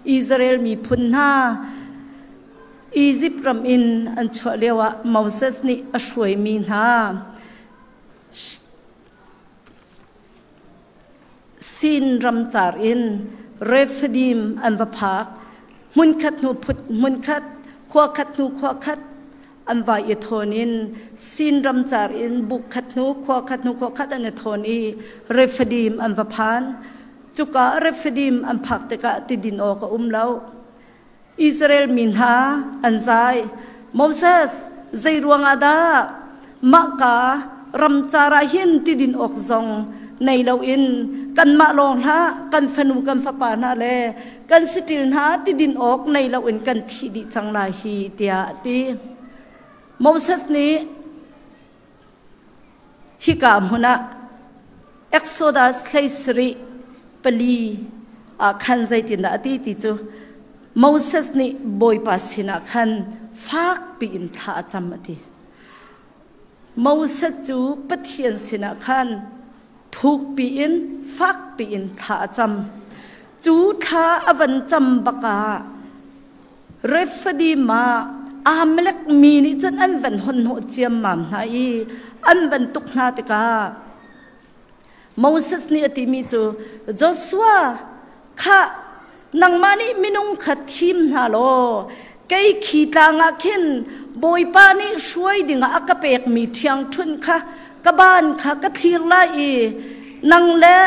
Israel miphun hna Izipt ram in an chuah lioah Moses nih a hruaimi hna Sin ramcar in Rephidim an va phak. Hmunkhat hnu hmunkhat, khua khat hnu khua khat an vai i thawn in Sin ramcar in buk khat hnu khua khat hnu khua khat an i thawn i Rephidim an va phan. Cuka Rephidim an phak tikah tidin awk a um lo. Israel mi hna an zai. Moses, zei ruangah dah mahka ramcar ah hin tidin awk zong nei loin kanmah lawng hlah, kan fanu kan fapa hna le kan saṭil hna tidin awk nei loin kan thih dih cang lai hi tiah a ti. Moses nih Hika hmun ah Exodus 17 pali ah khan zeitindah a ti ti cu Moses nih Bawipa sinah khan fakpi in thla a cam a ti. Moses cu Pathian sinah khan thukpi in fakpi in thla a cam. Cu thla a van cam bakah Rephidim ah Amalek mi nih cun an van honhnawh ciammam hna i an van tuk hna tikah Moses nih a timi cu Joshua khah nangmah nih minung kha thim hna law kei khi tlang ah khin Bawipa nih hruai dingah a ka pekmi ṭhiangṭhunh kha ka ban kha ka thlir lai i nang le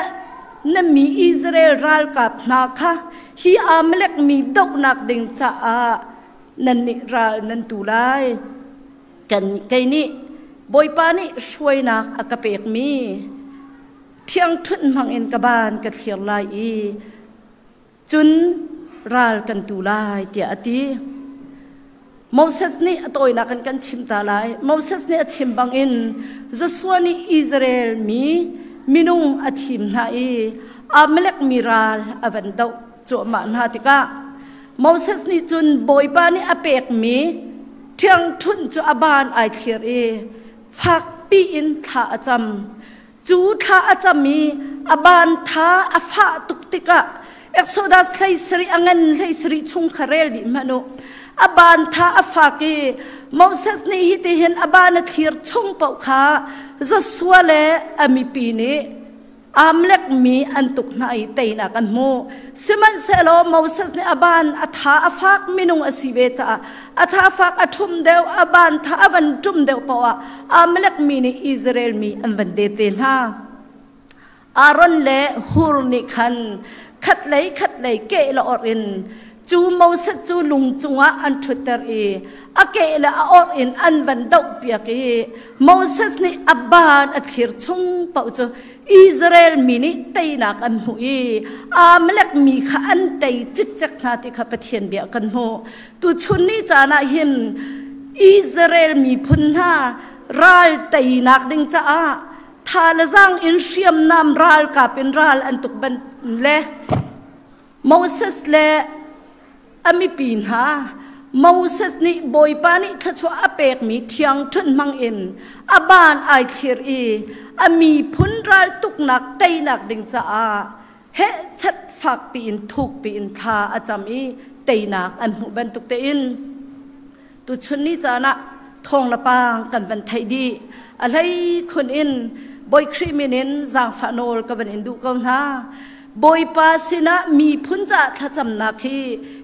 na mi Israel ralkap hna kha hi Amalek mi dohnak ding caah nannih ral nan tu lai. Kan kei nih Bawipa nih hruainak a ka pekmi ṭhiangṭhunh hmangin ka ban ka thlir lai i cun ral kan tu lai tiah a ti. Moses nih a tawinak in kan chim ta lai. Moses nih a chim bangin Joshua nih Israel mi minung a thim hna i Amalek mi ral a van doh cuahmah hna tikah Moses nih cun Bawipa nih a pekmi ṭhiangṭhunh cu a ban ai thlir i fakpi in thla a cam. Cu thla a cam i a ban tha a fah tuk tikah Exodus 17 a ngan 17 chung kha rel dih hmanh u. A ban tha a fak i Moses nih hitihin a ban a thlir chung paoh kha Joshua le a mipi nih Amalek mi an tuk hna i teinak an hmu. Sihmanhsehlaw Moses nih a ban a tha a fak minung a si ve caah a tha fak a ṭhum deuh, a ban tha a van ṭum deuh paoh ah Amalek mi nih Israel mi an van det ve hna. Aaron le Hur nih khan khatlei khatlei keh le orh in cu Moses cu lung cungah an ṭhutter i a keh le a orh in an van dohpiak i Moses nih a ban a thlir chung paoh cu Israel mi nih teinak an hmuh i Amalek mi kha an tei cikcek hna ti kha Pathian bia kan hmuh. Tuchun ni caan ah hin Israel miphun hna ral teinak ding caah tha le zaang in hriamnam ralkap in ral an tuk ban le Moses le a mipi hna Moses nih Bawipa nih thluachuah a pekmi ṭhiangṭhunh hmang in a ban ai thlir i a miphun ral tuknak teinak ding caah hehchat fakpi in thukpi in thla a cam i teinak an hmuh bantuk tein tuchun ni caan ah thawng le pang kan van theih dih. A hlei khun in Bawi Khrih min in zaangfah nawl ka van in duh ko hna. Bawipa sinah miphun caah thlacamnak hi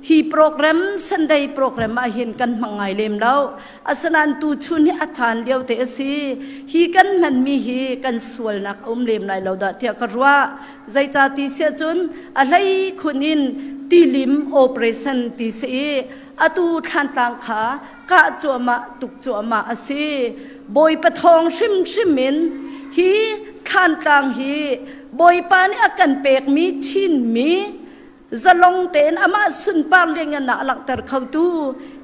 hi program Sunday program ah hin kan hmang ngai lem lo. Asinain tuchun hi a caan lio te a si. Hi kan hmanmi hi kan sualnak a um lem lai lo dah tiah ka ruah. Zeicah ti siah cun a hlei khun in tilim operation ti si i atu thlantlang kha kah cuahmah tuk cuahmah a si. Bawipa thawng hrimhrim in hi thlantlang hi Bawipa nih a kan pekmi Chinmi zalong tein amah sunpar lianngan ah a langhter khotu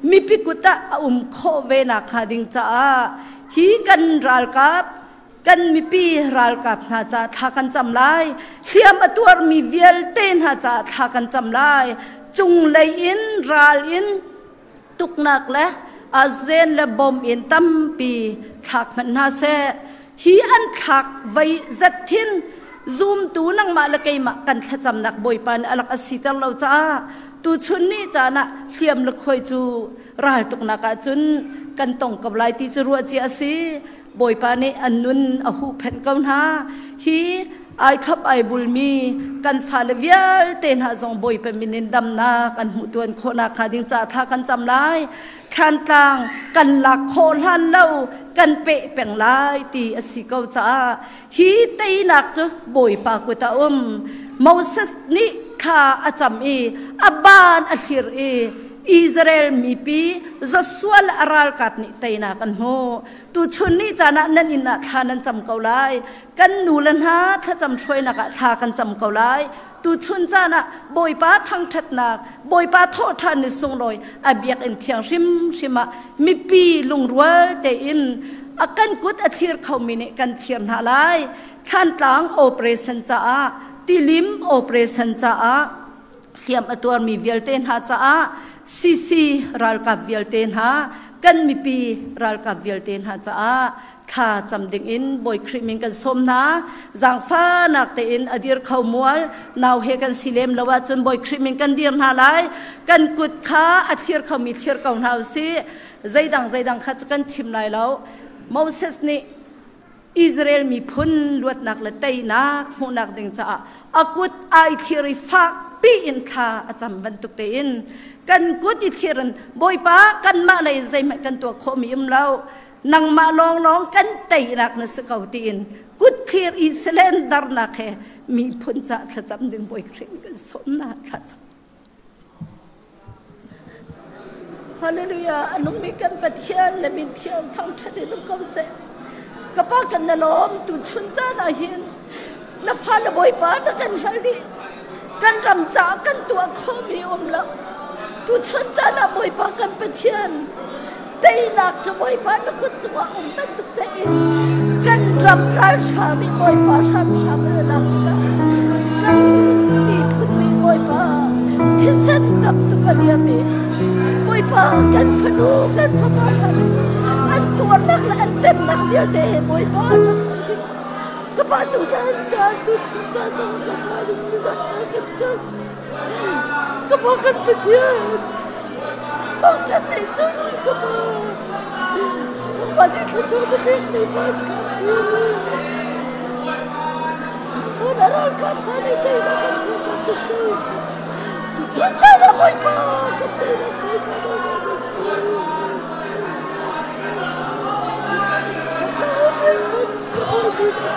mipi kut ah a um khawh ve nak hnga ding caah hi kan ralkap kan mipi ralkap hna caah thla kan cam lai. Hliam a tuarmi vialte hna caah thla kan cam lai. Cunglei in ral in tuknak le azen le bom in tampi thlak hmanh hna seh. Hi an thlak vei zat thin zumtu nangmah le keimah kan thlacamnak Bawipa nih a lak a siter lo caah. Tuchun ni caan ah hliam le khuai cu raltuknak ah cun kan tong ko lai ti cu ruah cia a si. Bawipa nih an nun a huhphenh ko hna. Hi ai thlop ai bulmi kan fale vialte hna zong Bawipa min in damnak an hmuh tuan khawhnak hnga ding caah thla kan cam lai. Thlantlang kan lak khawh hlan lo kan peh peng lai ti a si ko caah hi teinak cu Bawipa kut ah um. Moses nih thla a cam i a ban a hlir i Israel mipi Joshua le a ralkap nih teinak an hmu. Tuchun ni caan ah nan inn ah thla nan cam ko lai. Kan nu le hna thlacam hruainak ah thla kan cam ko lai. Tuchun caan ah Bawipa thangṭhatnak, Bawipa thawhṭhan ni sunglawi a biakinn thiang hrimhrim ah mipi lungrual tein a kan kut a thlir khomi nih kan thlir hna lai. Thlantlang operation caah, tilim operation caah hliam a tuarmi vialte hna caah CC ralkap vialte hna kan mipi ralkap vialte hna caah thla cam ding in Bawi Khrih min kan sawm hna. Zaangfahnak tein a dir kho mual nau he kan si lem lo ahcun Bawi Khrih min kan dir hna lai. Kan kut kha a thlir khomi thlir ko hna usih. Zeidang zeidang kha cu kan chim lai lo. Moses nih Israel miphun luatnak le teinak hmuhnak ding caah a kut ai thlir i fakpi in thla a cam bantuk tein kan kut i thlir in Bawipa kanmah lei zeihmanh kan tuah khawhmi um lo nangmah lawnglawng kan teinak na si ko tiin kut thlir i selen darnak he miphun ca thlacam ding Bawi Khrih kan sawm na thlacam Hallelujah a nungmi kan Pathian le min thiang thangṭhat in um ko seh. Ka pa kan na lawm tu chun caan ah hin na fale Bawipa na kan hngal dih. Kan ram caah kan tuah khawhmi um lo. Tu chun caan ah Bawipa kan Pathian teinak cu Bawipa na kut cungah um bantuk tein kan ram ralhrang nih Bawipa hramhram an lak tikah kan miphun nih Bawipa thisen tam tuk a liam i Bawipa kan fanu kan fapa hna nih an tuarnak le an temnak vialte Bawipa na ka pa tu zan caan tu chun caan zong ka pa na sinah kan cang Ka pa kan Pathian Moses nih cun ka pa pa nih thluachuah na pekmi ban ka si. Sun a ralkap hna nih teinak an hmuh bantuk tein chun caan ah Bawipa kan teinak Bawipa nangmah na si. Ka Bawipa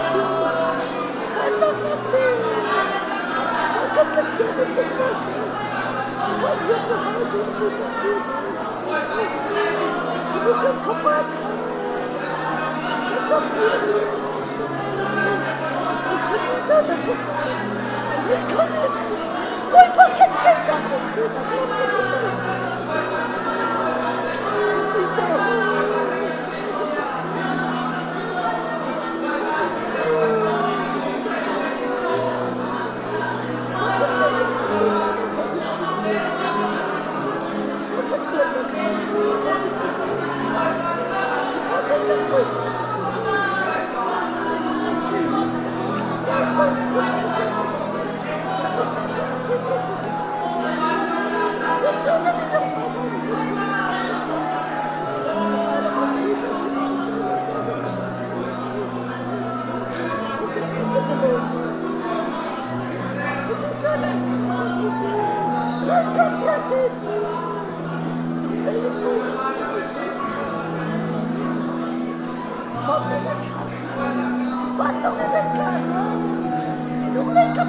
Kan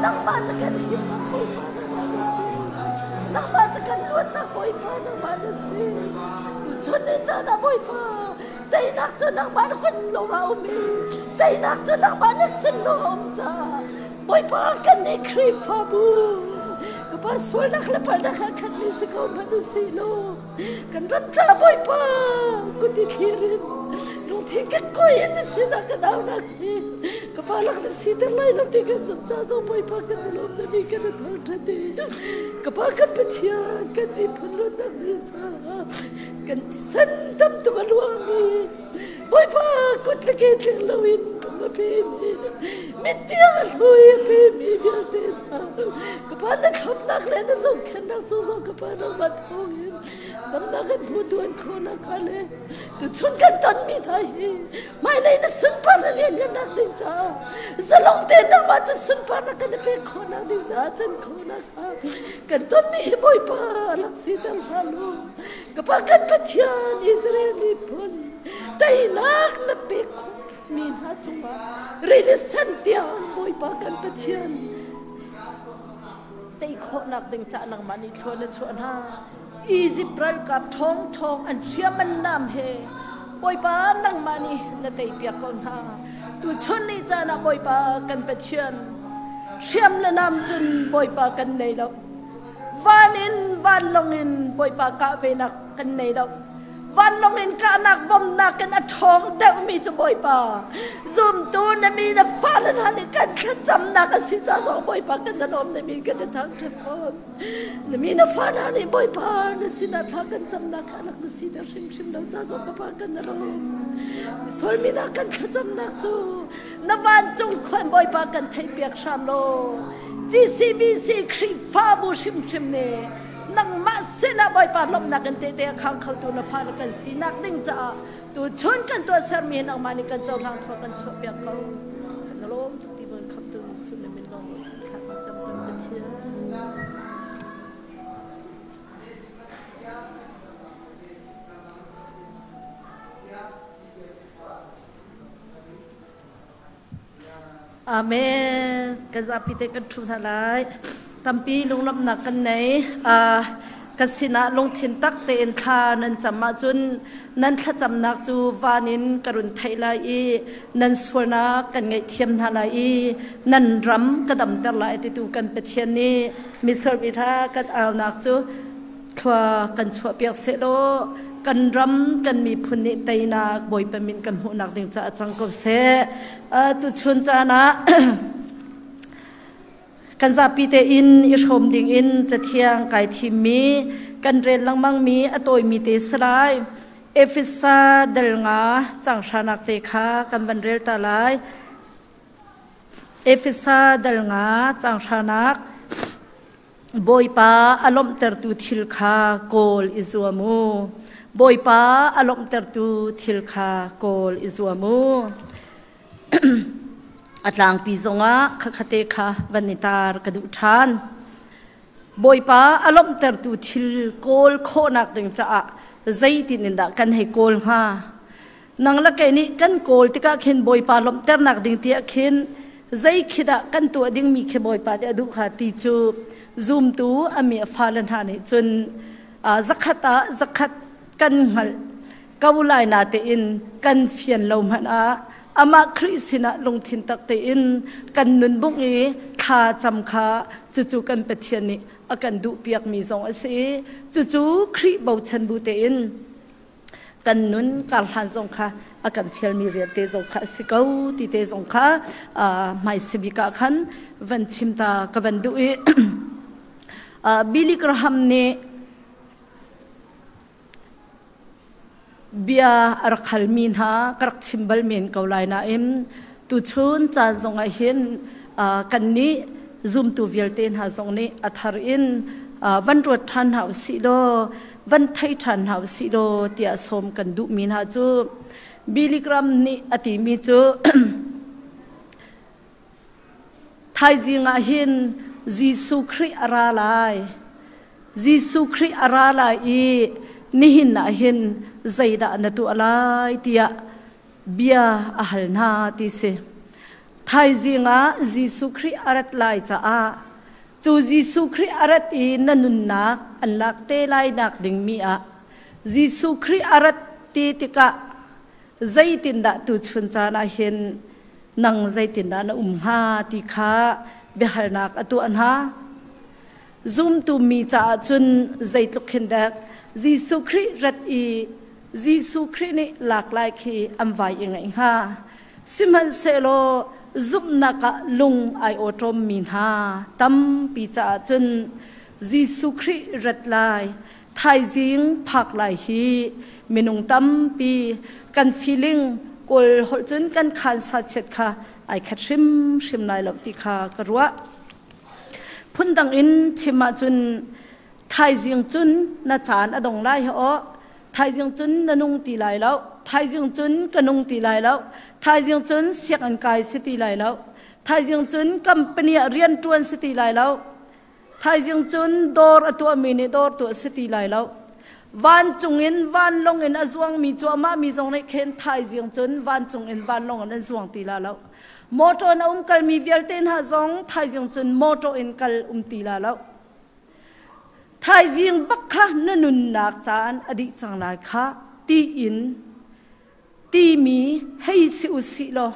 Nangmah cu kan himnak Bawipa nangmah na si. Nangmah cu kan luatnak Bawipa nangmah na si. Chun ni caan ah Bawipa teinak cu nangmah na kut lawng ah um i teinak cu nangmah na sin lawng ah um caah Bawipa kan nih Khrihfabu ka pa sualnak le palhnak ah khatmi si ko hmanh u sih law kan ram ca Bawipa kut i thlir in lungthin kan koi in na sinah kan aunak hi ka pa lak na siter lai lo ti kan zumh ca zong Bawipa kan i lawm na mi kan i thangṭhat i ka pa kan Pathian kan miphun luatnak ding caah kan thisen tam tuk a luangmi Bawipa kut le ke tling loin. a pemi mittiang a hlui a pemi vialte hna ka pa na thlopnak le na zohkhenhnak cu zong ka pa nangmah thawngin damnak kan hmu tuan khawhnak kha le tuchun kan tonmi hna hi hmailei na sunparnak lianngannak ding caah zalong te nangmah cu sunparnak kan i pek khawhnak ding caah can khawhnak kha kan tonmi hi Bawipa rak siter hlah law ka pa kan Pathian Israel miphun teinak na pek mi hna cungah rili sen tiang Bawipa kan Pathian tei khawhnak ding caah nangmah nih thlua na chuah hna. Izipt ralkap ṭhawngṭhawng an hriam an nam he Bawipa nangmah nih na teipiak ko hna. Tuchun ni caan ah Bawipa kan Pathian hriam le nam cun Bawipa kan nei lo. Van in vanlawng in Bawipa kah venak kan nei lo. Vanlawng in kahnak bawmnak in a ṭhawng deuhmi cu Bawipa zumtu na mi na fale hna nih kan thlacamnak a si ca zong Bawipa kan na lawm na min kan i thangṭhat fawn. Na mi na fa hna nih Bawipa na sinah thla kan camnak kha rak na siter hrimhrim lo ca zong ka pa kan na lawm. Sualmi na kan thlacamnak cu na vancung khuan Bawipa kan theihpiak hram law GCBC Khrihfabu hrimhrim nih nangmah sinah Bawipa lawmhnak in tehte a khang khotu na fale kan sinak ding caah tuchun kan tuahsermi hi nangmah nih kan cohlang thua kan chuahpiak ko. Kan lawm tuk ti bon khamtu Jesuh na min lawng chan thla kan cam kan Pathian. Amen. Kan zapi te kan ṭhu hna lai. Tampi lunglawmhnak kan nei. Kan sinah lungthin tak tein thla nan cam ahcun nan thlacamnak cu van in ka run theih lai i nan sualnak kan ngaihthiam hna lai i nan ram ka damter lai titu kan Pathian nih misual mi hna kan aunak cu Thlua kan chuahpiak sehlaw kan ram kan miphun nih teinak Bawipa min kan hmuhnak ding caah cang ko seh. Tuchun caan ah kan zapi tein i hrawm ding in cathiang kai thimmi kan rel lengmangmi a tawimi te si lai. Efesa dal nga cang hranak te kha kan van rel ta lai. Efesa dal nga cang hranak Bawipa a lawmhtertu thil kha kawl i zuam u. Bawipa a lawmhtertu thil kha kawl i zuam u. A tlangpi zongah khakhate kha van i tar ka duh ṭhan. Bawipa a lawmhtertu thil kawl khawhnak ding caah zeitin in dah kan hei kawl hnga? Nang le kei nih kan kawl tikah khin Bawipa lawmhternak ding tiah khin zei khi dah kan tuah dingmi khi Bawipa nih a duh kha ti cu zumtu a mi a fale hna nih cun zakhat ah zakhat kan hngalh ko lai na tein kan fian lo hmanh ah amah Khrih sinah lungthin tak tein kan nun bung i thla cam kha cucu kan Pathian nih a kan duhpiakmi zong a si i cucu Khrih bochan bu tein kan nun karhlan zong kha a kan fialmi rian te zong kha a si ko ti te zong kha hmaisabik ah khan van chim ta ka van duh i Billy Graham nih bia a rak halmi hna ka rak chim bal men ko lai nain tuchun caan zong ah hin kan nih zumtu vialte hna zong nih a thar in van ruat ṭhan hna usih law van thei ṭhan hna usih law tiah sawm kan duhmi hna cu Billy Graham nih a timi cu thaizing ah hin Jesuh Khrih a ra lai Jesuh Khrih a ra lai i nihin ah hin zeidah na tuah lai tiah bia a hal hna ti si. Thaizing ah Jesuh Khrih a rat lai caah cu Jesuh Khrih a rat i na nunnak an lak te lai nak dingmi ah Jesuh Khrih a rat ti tikah zeitindah tuchun caan ah hin nang zeitindah na um hnga ti kha biahalnak a tuah hna. Zumtu mi caah cun zeitluk khin dek Jesuh Khrih rat i Jesuh Khrih nih lak lai khi an vai i ngaih hnga. Sihmanhsehlaw zumhnak ah lung ai awṭawmmi hna tampi caah cun Jesuh Khrih rat lai, thaizing phak lai hi minung tampi kan feeling Kawl holh cun kan khaan sachiat kha ai khat hrimhrim lai lo ti kha ka ruah. Phundang in chim ahcun thaizing cun na caan a dong lai aw, thaizing cun na nung ti lai lo, thaizing cun ka nung ti lai lo, thaizing cun sianginn kai si ti lai lo, thaizing cun company ah rian ṭuan si ti lai lo, Thaizing cun dawr a tuahmi nih dawr tuah si ti lai lo. Vancung in vanlawng in a zuangmi cuahmah mi zong nih khin thaizing cun vancung in vanlawng in an zuang ti la lo. Motor in a um kalmi vialte hna zong thaizing cun motor in kal um ti la lo. Thaizing bak kha na nunnak caan a dih cang lai kha tiin timi hei si u sih law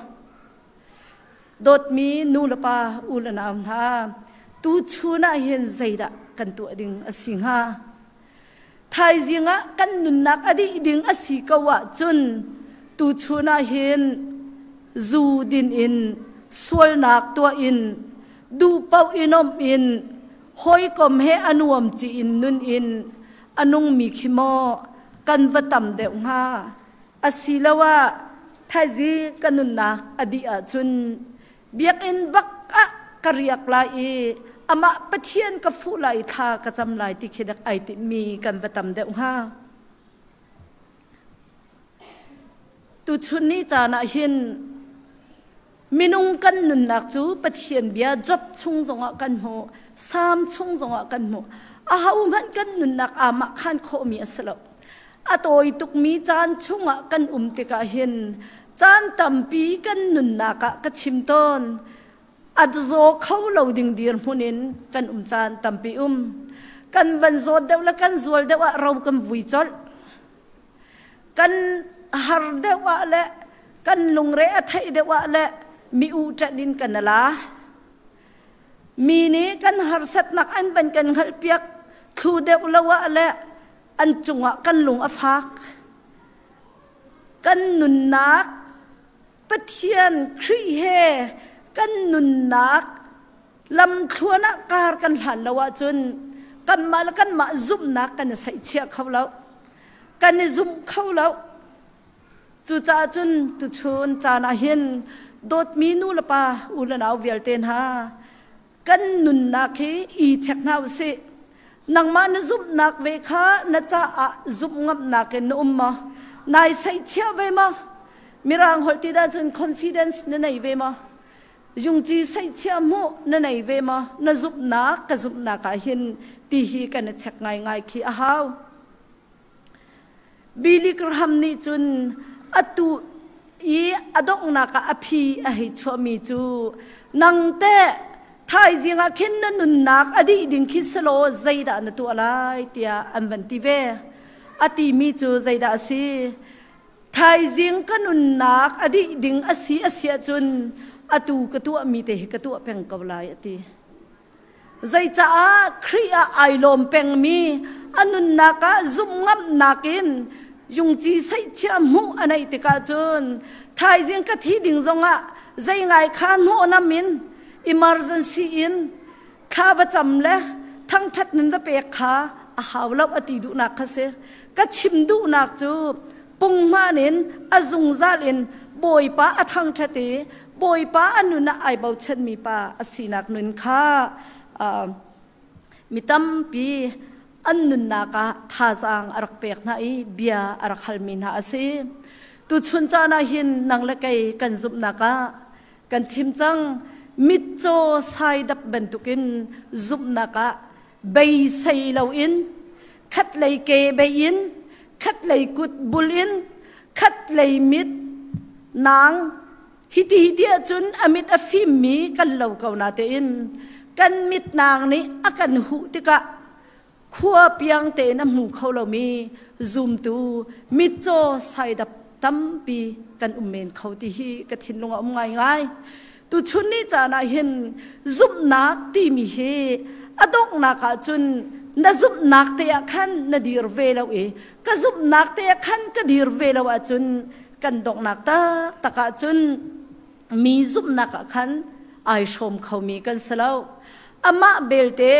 Dawtmi nu le pa, u le nau hna, tuchun ah hin zeidah kan tuah ding a si hnga? Thaizing ah kan nunnak a dih ding a si ko ahcun tuchun ah hin zu din in, sualnak tuah in, duh paoh i nuamh in, hawikom he a nuam ci in nun in a nungmi khi maw kan va tam deuh hnga? Asiloah thaizing ka nunnak a dih ahcun biakinn bak ah ka riak lai i amah Pathian ka fuh lai i thla ka cam lai ti khi dak ai timhmi kan va tam deuh hnga. Tuchun ni caan ah hin Minung kan nunnak cu Pathian bia Job chung zongah kan hmuh, Salm chung zongah kan hmuh. Ahohmanh kan nunnak aa mah khan khawhmi a si lo. A tawi tukmi caan chungah kan um tikah hin caan tampi kan nunnak ah ka chim tawn. A zaw kho lo ding dirhmun in kan um caan tampi um. Kan van zawt deuh le kan zual deuh ah ro kan vui colh. Kan har deuh ah le kan lungre a theih deuh ah le mi u ṭanh in kan la. Mi nih kan harsatnak an van kan hngalhpiak thlu deuh lo ah le an cungah kan lung a fak. Kan nunnak Pathian Khrih he kan nunnak lamthluan ah kar kan hlan lo ahcun kanmah le kanmah zumhnak kan i saihchiah kho lo. Kan i zum kho lo. Cucaah cun tuchun caan ah hin dawtmi nu le pa u le nau vialte hna kan nunnak hi i check hna u sih. Nangmah na zumhnak ve kha na caah zumh ngamnak in na um maw? Nai saihchiah ve maw? Mirang holh ti dah cun confidence na nei ve maw? Jungci saihchiah hmuh na nei ve maw? Na zumhnak ka zumhnak ah hin ti hi kan i check ngaingai khi a hau. Billy Graham nih cun atu i a donghnak ah a phi a hei chuahmi cu nang teh thaizing ah khin na nunnak a dih ding khi selaw zeidah na tuah lai tiah an van ti ve. A timi cu zeidah a si? Thaizing ka nunnak a dih ding a si a si ahcun atu ka tuahmi te hi ka tuah peng ko lai a ti. Zeicaah Khrih ah ai lawm pengmi a nunnak ah zumhngamhnak in jungci seihchiah hmuh a neih tikah cun thaizing ka thi ding zongah zei ngai kha hnawhnam in emergency in thla va cam le thangṭhat nun va pek kha a hau lo a ti duhnak kha si. Ka chim duhnak cu punghman in a zungzal in Bawipa a thangṭhat i Bawipa a nun ah ai bochanmi pa a sinak nun kha mi tampi an nunnak ah thazaang a rak pek hna i bia a rak halmi hna a si. Tuchun caan ah hin nang le kei kan zumhnak ah kan chim cang mitcaw saidap bantukin zumhnak ah beisei loin khatlei ke bei in khatlei kut bul in khatlei mit nang hiti hiti ahcun a mit a fimmi kan lo ko na tein kan mit nang nih a kan huh tikah khua piang tein a hmu kho lomi zumtu mitcaw saidap tampi kan um men kho ti hi ka thinlung a um ngaingai. Tuchun ni caan ah hin zumhnak timi hi a donghnak ah cun na zumhnak te ah khan na dir ve lo i ka zumhnak te ah khan ka dir ve lo ahcun kan donghnak taktak ahcun mi zumhnak ah khan ai hrawm khomi kan si lo. Amah belte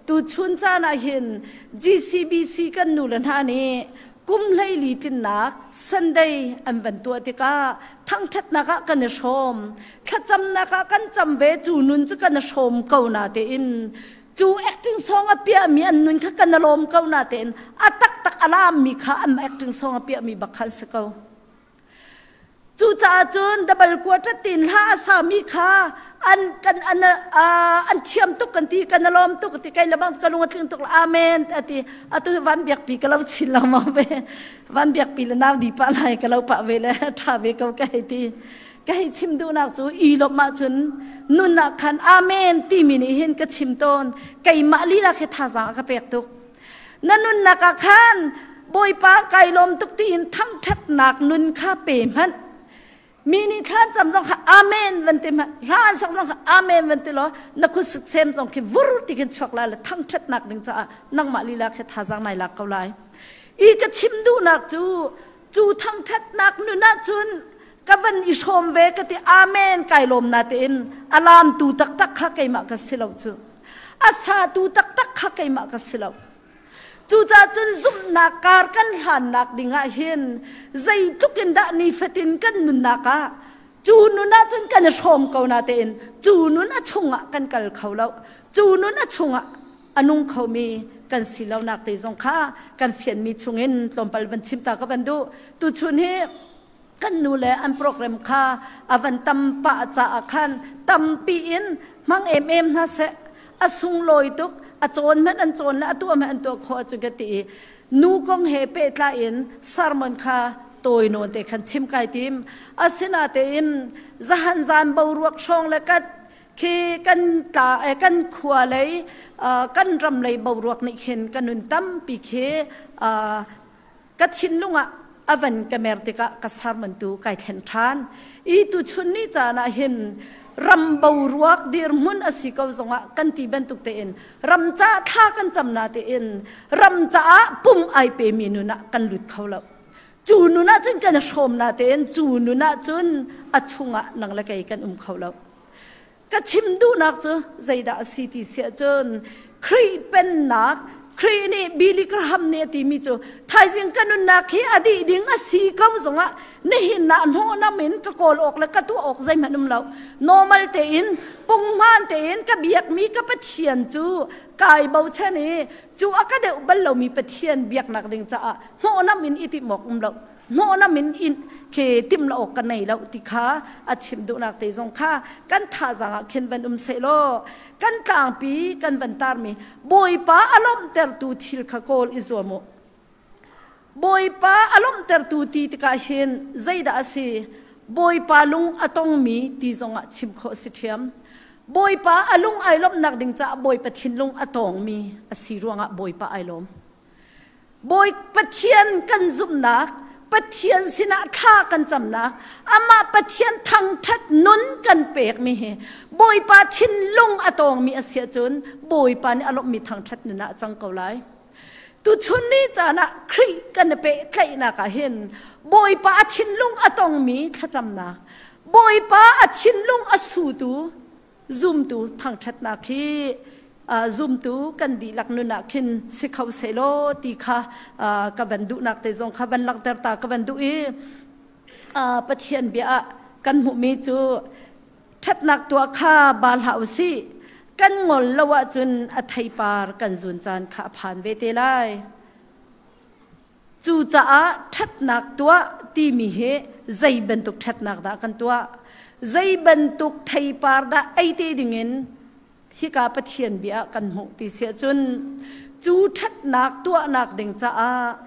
tuchun caan ah hin GCBC kan nu le hna nih Kum 14 tlinnak Sunday an van tuah tikah thangṭhatnak ah kan i hrawm. Thlacamnak ah kan cam ve, cu nun cu kan i hrawm ko na tein cu acting song a piahmi an nun kha kan i lawm ko na tein a taktak a laammi kha an acting song a piahmi bak kha an si ko. Cucaah cun double quartet tin hla a sami kha an kan an an thiam tuk kan ti, kan lawm tuk ti, kai lebang ka lung a tling tuk, amen ati. Atu van biak pi ka lo chin lo mo ve, van biak pi le nau di pa lai ka lo pa ve le tha ve ko ka hei ti. Ka hei chim duhnak cu i lawmh ahcun nun ah khan amen timi nih hin ka chim tawn, keimah lila khi thazaang a ka pek tuk. Na nunnak ah khan Bawipa kai lawm tuk tiin thangṭhatnak nun kha pe hmanh. Mi nih thlan cam zong kha amen van ti hmanh, hla an sak zong kha amen van ti law na khut sem zong khi vur ti khin chuak lai le thangṭhatnak ding caah nangmah lila khi thazaang nai lak ko lai. I ka chim duhnak cu cu thangṭhatnak nun ahcun ka van i hrawm ve ka ti, amen kai lawm na tein alam tu taktak kha keimah ka si lo, cu a satu taktak kha keimah ka si lo. Cucaah cun zumhnak kar kan hlannak dingah hin zeitluk in dah nifatin kan nunnak ah cu nun ah cun kan i hrawm ko na tein cu nun a chungah kan kal kho lo, cu nun a chungah a nung khomi kan si lonak te zong kha kan fianmi chungin tlawmpal van chim ta ka van duh. Tuchun hi kan nu le an program kha a van tam pah caah khan tampi in hmang em em hna seh, a sunglawi tuk, a cawn hmanh an cawn le a tuah hmanh an tuah khawh ahcun ka ti i nu kong he pehtlai in sermon kha tawi nawn te khan chim kai tim. Asinatein zahan zan boruak hrawng le kat khi kan tla kan khua lei kan ram lei boruak nih khin kan nun tampi khi ka thinlung ah a van ka mer tikah ka sermon tu kai thlen ṭhan i tuchun ni caan ah hin ram boruak dirhmun a si ko zongah kan ti bantuk tein ram ca thla kan cam na tein ram caah pum ai pe mi nun ah kan lut kho lo. Cu nun ah cun kan hrawm na tein cu nun ah cun a chungah nang le kei kan um kho lo. Ka chim duhnak cu zeidah a si ti siah cun Khrih pennak, Khrih nih Billy Graham nih a timi cu thaizing ka nunnak hi a dih ding a si ko zongah nihin ah hnawhnam in ka kawl awk le ka tuah awk zeihmanh um lo, normal tein punghman tein ka biakmi ka Pathian cu kai bochan i cu a ka deuh bal lomi Pathian biaknak ding caah hnawhnam in i timh awk um lo, hnawhnam in in ke timh lo awk ka nei lo ti kha a chim duhnak te zong kha kan thazaang ah khin van um seh law kan tlangpi kan van tarmi Bawipa a lawmhtertu thil kha kawl i zuam u. Bawipa a lawmhtertu ti tikah hin zeidah a si? Bawipa lung a tongmi ti zongah chim khawh a si ṭhiam. Bawipa a lung ai lawmhnak ding caah Bawipa thinlung a tawngmi a si ruangah Bawipa ai lawm. Bawi Pathian kan zumhnak, Pathian sinah thla kan camnak, amah Pathian thangṭhat nun kan pekmi hi Bawipa thinlung a tawngmi a si ahcun Bawipa nih a lawmhmi thangṭhat nun ah a cang ko lai. Tuchun ni caan ah Khrih kan i pehtlaihnak ah hin Bawipa a thinlung a tongmi thlacamnak, Bawipa a thinlung a sutu zumtu thangṭhatnak hi zumtu kan dihlak nun ah khin si kho sehlaw ti kha ka van duhnak te zong kha van langhter ta ka van duh i Pathian bia ah kan hmuhmi cu ṭhatnak tuah kha ba hlah u sih, kan ngol lo ahcun a theipar kan zun caan kha a phan ve te lai. Cucaah ṭhatnak tuah timi hi zei bantuk ṭhatnak dah kan tuah? Zei bantuk theipar dah ei te dingin hika Pathian bia ah kan hmuh ti si ahcun cu ṭhatnak tuahnak ding caah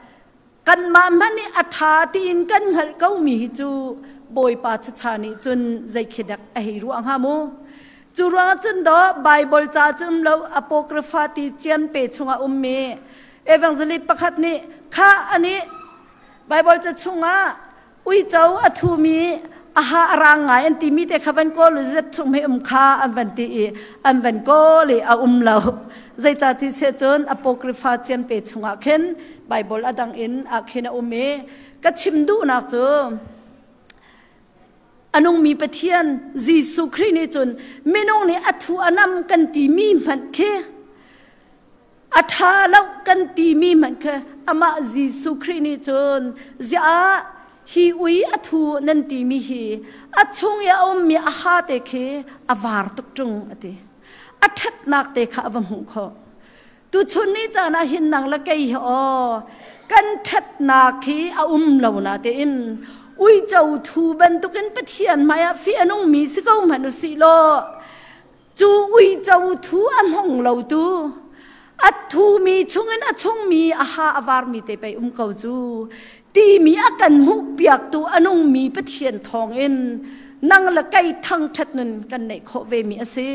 kanmah hmanh nih a ṭha tiin kan hngalh komi hi cu Bawipa chacha nih cun zei khi dek a hei ruah hnga mu? Cu ruangah cun daw Baibal ca cu um lo, Apocrypha ti cianpe chungah ummi evangelist pakhat nih kha ani Bible ca chungah uico a thumi aha a rang ngai an timi te kha van kawl zet chung hei um kha an van ti i an van kawl i a um lo. Zeicah ti se cun Apocrypha cianpe chungah khin Bible a dang in ah khin a um i ka chim duhnak cu a nungmi Pathian Jesuh Khrih nih cun minung nih a thu a nam kan timi hmanh khi A ṭha lo kan timi hmanh kha amah Jesuh Khrih nih cun ziah hi ui a thu nan timi hi a chung i a ummi a ha te khi a var tuk ṭung a ti. A ṭhatnak te kha a va hmuh khawh. Tuchun ni caan ah hin nang le kei hi aw kan ṭhatnak hi a um lo na tein uico thu bantukin Pathian hmaiah fih a nungmi si ko hmanh u sih law cu uico thu a hnong lo tu a thumi chungin a chungmi a ha a varmi te pei um ko cu timi a kan hmuh piaktu a nungmi Pathian thawngin nang le kei thangṭhat nun kan neih khawh ve mi a si.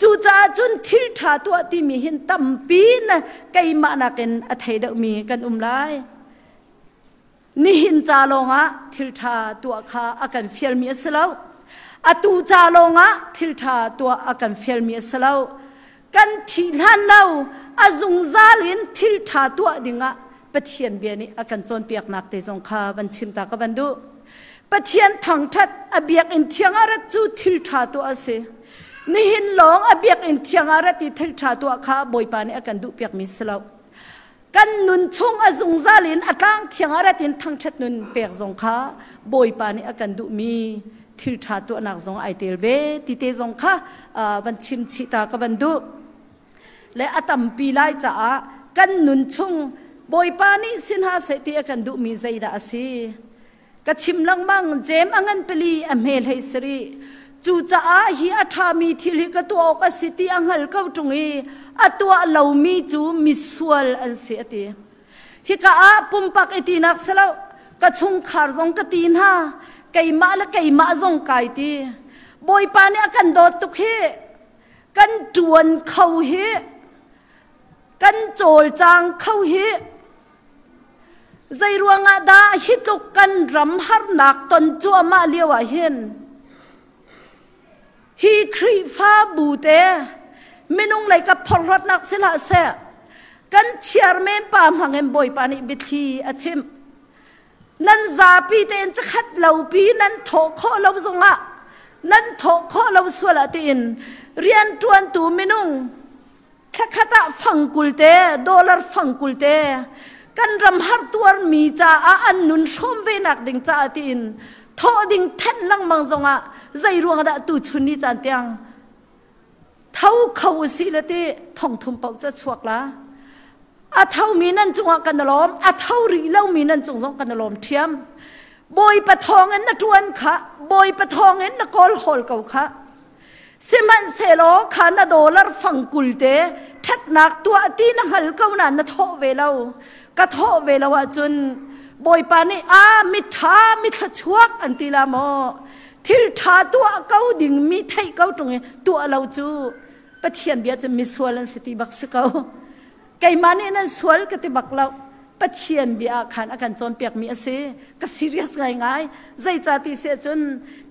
Cucaah cun thil ṭha tuah timi hin tampi na keimah nakin a thei deuhmi kan um lai. Nihin ca lawngah thil ṭha tuah kha a kan fialmi a si lo. Atu ca lawngah thil ṭha tuah a kan fialmi a si lo. Kan thih hlan lo a zungzal in thil ṭha tuah dingah Pathian bia nih a kan cawnpiaknak te zong kha van chim ta ka van duh. Pathian thangṭhat a biakinn thiang ah rat cu thil ṭha tuah a si. Nihin lawng a biakinn thiang ah rat i thil ṭha tuah kha Bawipa nih a kan duhpiakmi si lo. Kan nun chung a zungzal in a tlang thiang ah rat in thangṭhat nun pek zong kha Bawipa nih a kan duhmi thil ṭha tuahnak zong ai tel ve ti te zong kha van chim chih ta ka van duh. Le a tampi lai caah kan nun chung Bawipa nih si hna seh ti a kan duhmi zeidah a si? Ka chim lengmang jem a ngan pali a hme hlei sari. Cucaah hi a ṭhami thil hi ka tuah awk a si ti a hngal ko ṭung i a tuah lomi cu misual an si a ti. Hika ah pumpak i tinak si lo, ka chungkhar zong ka ti hna, keimah le keimah zong kai ti. Bawipa nih a kan dawt tuk hi, kan ṭuan kho hi, kan cawlcang kho hi, Zei ruangah dah hi tluk kan ram harnak ton cuahmah lio ah hin hi Khrihfabu te minung lei ka phorhlawtnak si hlah seh kan chairman pa hmang in Bawipa nih biathli a chim nan zapi tein cakhat lopi nan thawh khawh lo zongah nan thawh khawh lo sual ah tiin rianṭuantu minung Thlakhat ah fangkul te, dollar fangkul te kan ram har tuarmi caah an nun hrawm ve nak ding caah tiin thawh ding thenh lengmang zongah zei ruang dah tu chun ni caan tiang tho kho usih le ti thongthum paoh cu chuak la a thomi nan cungah kan lawm a tho rih lomi nan cung zong kan lawm ṭhiam Bawipa thawngin na ṭuan kha Bawipa thawngin na kawl hawl ko kha Sihmanhsehlaw kha na dollar fangkul te ṭhatnak tuah ti na hngal ko nain na thawh ve lo. Ka thawh ve lo ahcun Bawipa nih a miṭha mithluachuak an ti la maw? Thil ṭha tuah ko ding mi theih ko ṭung i tuah lo cu Pathian bia cu misual an si ti bak si ko. Keimah nih nan sual ka ti bak lo. Pathian bia ah khan a kan cawnpiakmi a si. Ka serious ngaingai. Zeicah ti si ahcun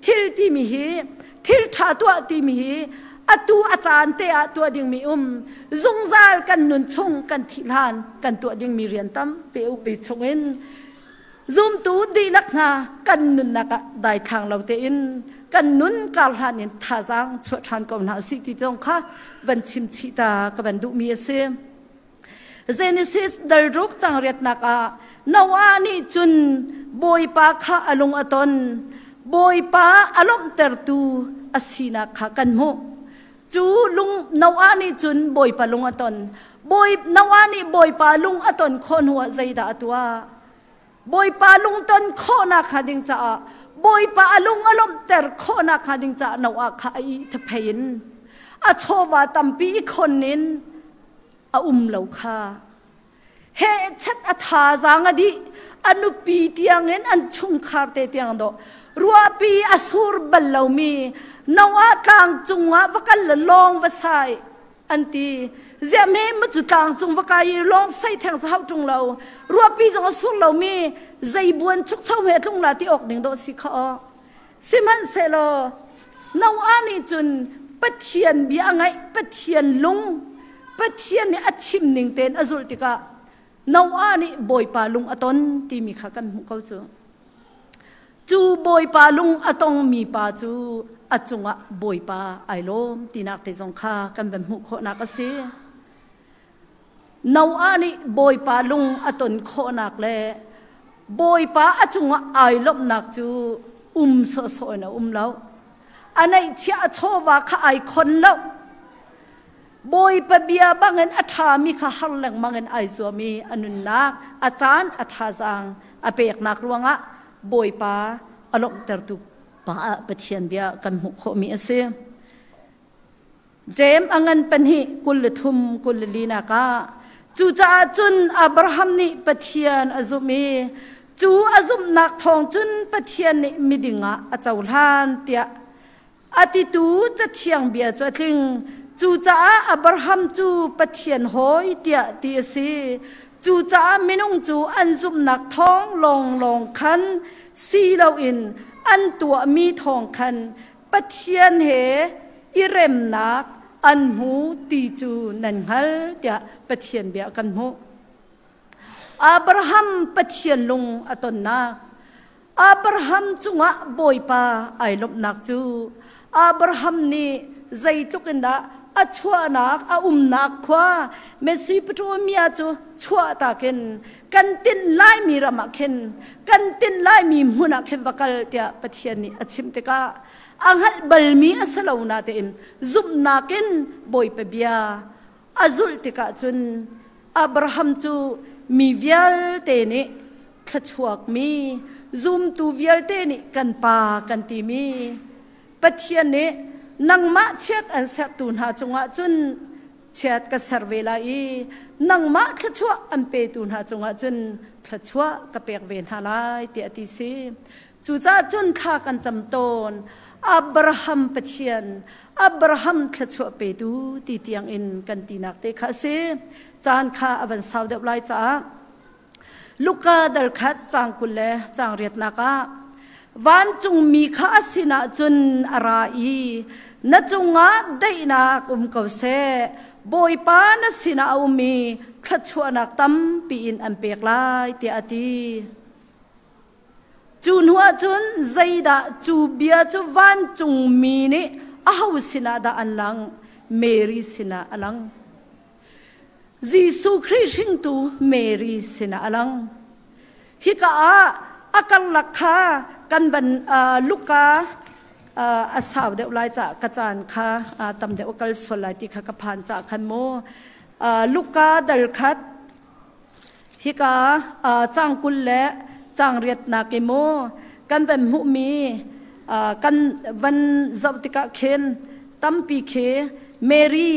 thil timi hi thil ṭha tuah timi hi atu a caan te ah tuah dingmi um zungzal kan nun chung kan thih hlan kan tuah dingmi rian tampi upi chungin Zumtu dihlak hna kan nunnak ah daithlang lo tein kan nun kar hlan in thazaang chuah ṭhan ko hna usih ti zong kha van chim chih ta ka van duhmi a si. Genesis dalruk cang riatnak ah Noah nih cun Bawipa kha a lung a ton. Bawipa a lawmhtertu a sinak kha kan hmuh. Cu lung Noah nih cun Bawipa lung a ton. Bawi Noah nih Bawipa lung a ton khawh hnuah zeidah a tuah? Bawipa lungton khawhnak hnga ding caah Bawipa a lung a lawmhter khawhnak hnga ding caah Noah kha a ih thaphei in a chawva tampi i khon in a um lo kha he chat a thazaang a dih a nupi tiangin an chungkhar te tiang dawh ruahpi a sur bal lomi Noah tlang cungah va kal le lawng va sai an ti ziah me ma cu tlang cung va kai i lawng sei theng sa hau ṭung lo ruahpi zong a sur lomi zei buan chukcho he tlung la ti awk ding dawh si kha aw sihmanhsehlaw Noah nih cun Pathian bia a ngaih Pathian lung Pathian nih a chim ning tein a zulh tikah Noah nih Bawipa lung a ton timi kha kan hmuh ko cu Cu Bawipa lung a tongmi pa cu a cungah Bawipa ai lawm tinak te zong kha kan van hmuh khawhnak a si. Noah nih Bawipa lung a ton khawhnak le Bawipa a cungah ai lawmhnak cu um sawhsawh in a um lo. A neihchiah a chawva kha ai khon lo. Bawipa bia bangin a ṭhami kha har lengmang in ai zuam i a nunnak, a caan, a thazaang a peknak ruangah Bawipa a lawmhtertu pa ah Pathian bia kan hmuh khawhmi a si. Jeim a ngan pahnih 23 24 nak ah cucaah cun Abraham nih Pathian a zumh i cu a zumhnak thawng cun Pathian nih miding ah a cohlan tiah a titu cathiang bia cu a tling. Cucaah Abraham cu Pathian hawi tiah ti a si. Cucaah minung cu an zumhnak thawng lawnglawng khan si loin an tuahmi thawng khan Pathian he i remnak an hmu ti cu nan hngal tiah Pathian bia kan hmuh. Abraham Pathian lung a tonnak Abraham cungah Bawipa ai lawmhnak cu Abraham nih zeitluk in dah a chuahnak a umnak khua Mesopotamia cu chuahtak in kan tinh laimi ram ah khin kan tinh laimi hmun ah khin va kal tiah Pathian nih a chimh tikah a hngalh balmi a si lo natein zumhnak in Bawipa bia a zulh tikah cun Abraham cu mi vialte nih thluachuakmi zumtu vialte nih kan pa kan timi Pathian nih nangmah chiat an sertu hna cungah cun chiat ka ser ve lai i nangmah thluachuah an petu hna cungah cun thluachuah ka pek ve hna lai tiah a ti si. Cucaah cun thla kan cam tawn. Abraham Pathian, Abraham thluachuah petu ti tiang in kan tinak te kha a si. Caan kha a van sau deuh lai caah Luka dal khat caang 20 le caang riatnak ah vancungmi kha a sinah cun a ra i na cungah daihnak um ko seh Bawipa na sinah a um i thluachuahnak tampi in an pek lai tiah a ti. Cu hnuah cun zeidah cu bia cu vancungmi nih aho sinah dah an lang? Mary sinah a lang. Jesuh Khrih hringtu Mary sinah a lang. Hika ah a karlak kha kan van Luka a sau deuh lai caah ka caan kha tam deuh a kal sual lai ti kha ka phan caah khan mu Luka dal khat hika caang 20 le caang riatnak i mu kan van hmuhmi kan van zoh tikah khin tampi khi Mary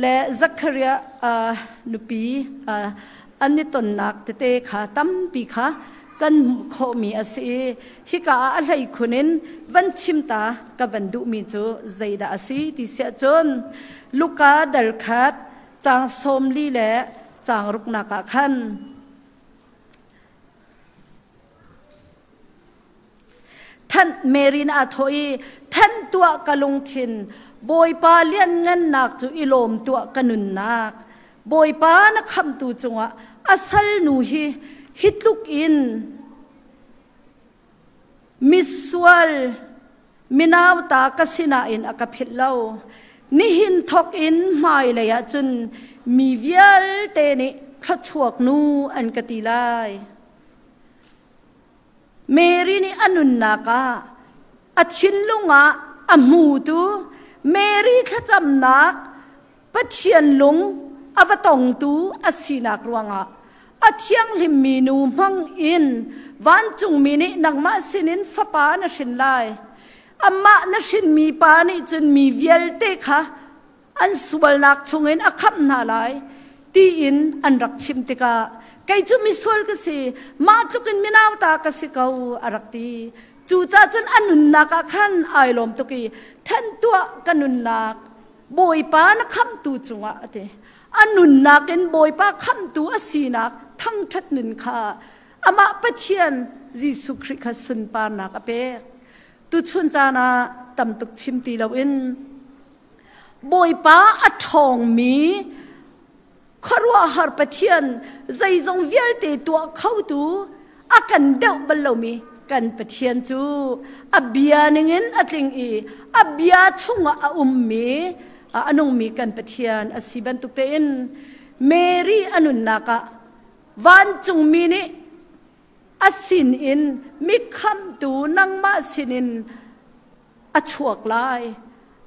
le Zachariah nupi an i tonnak tete kha tampi kha kan hmuh khawhmi a si i hika ah a hleikhun in van chim ta ka van duhmi cu zeidah a si ti siah cun Luka dal khat caang 40 le caang ruknak ah khan Thanh Mary aa thawh i thanh tuah ka lungthin Bawipa lianngannak cu i lawm tuah ka nunnak Bawipa na khamhtu cungah a salnu hi hi tluk in misual minauta ka sinain a ka philh lo nihin thawk in hmailei ah cun mi vialte nih thluachuak nu an ka ti lai. Mary nih a nunnak ah a thinlung ah a hmutu Mary thlacamnak Pathian lung a va tongtu a sinak ruangah a thianghlimmi nu hmang in vancungmi nih nangmah sinin fapa na hrin lai. Amah na hrinmi pa nih cun mi vialte kha an sualnak chungin a khamh hna lai tiin an rak chim tikah kei cu misual ka si mah tlukin minauta ka si ko a rak ti. Cucaah cun a nunnak ah khan ai lawm tuk i then tuah ka nunnak Bawipa na khamhtu cungah a ti. A nunnak in Bawipa khamhtu a sinak thangṭhat nun kha amah Pathian Jesuh Khrih kha sunparnak a pek. Tuchun caan ah tam tuk chim ti loin Bawipa a ṭhawngmi khuaruahhar Pathian zeizong vialte tuah khotu a kan deuh bal lomi kan Pathian cu a bia ningin a tling i a bia chungah a ummi a nungmi kan Pathian a si bantuk tein. Mary a nunnak ah vancungmi nih a sinin mi khamhtu nangmah sinin a chuak lai,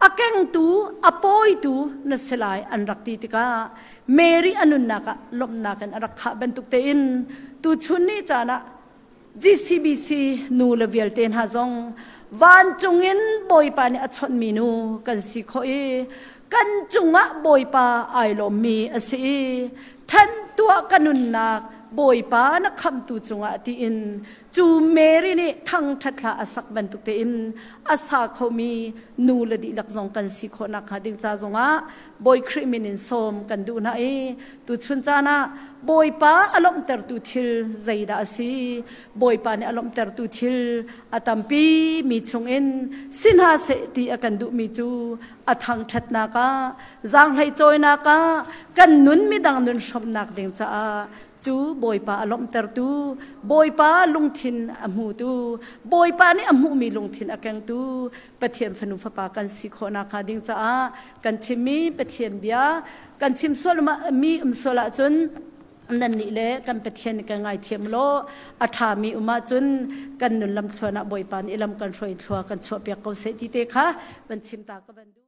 a kengtu a pawitu na si lai an rak ti tikah Mary a nunnak ah lawmhnak in a rak khah bantuk tein tuchun ni caan ah GCBC nu le vialte hna zong vancung in Bawipa nih a chawnhmi nu kan si khawh i kan cungah Bawipa ai lawmmi a si i than tuah ka nunnak Bawipa na khamhtu cungah tiin cu Mary nih thangṭhat hla a sak bantuk tein a sa khomi nu le dihlak zong kan si khawh nakhnga ding ca zongah Bawi Khrih min in sawm kan duh hna i tuchun caan ah Bawipa a lawmhtertu thil zeidah a si? Bawipa nih a lawmhtertu thil a tampi mi chungin si hna seh ti a kan duhmi cu a thangṭhatnak ah, zaanghlei cawinak ah, kan nun midang nun hrawmnak ding caah cu Bawipa a lawmhtertu, Bawipa lungthin a hmutu, Bawipa nih a hmuhmi lungthin a kengtu Pathian fanu fapa kan si khawh nakhnga ding caah kan chimmi Pathian bia kan chim sual mi um sual ahcun nannih le kan Pathian kan ngaithiam law a ṭhami um ahcun kan nun lamthluan ah Bawipa nih lam kan hruai thlua kan chuahpiak ko seh ti te kha van chim ta ka van duh.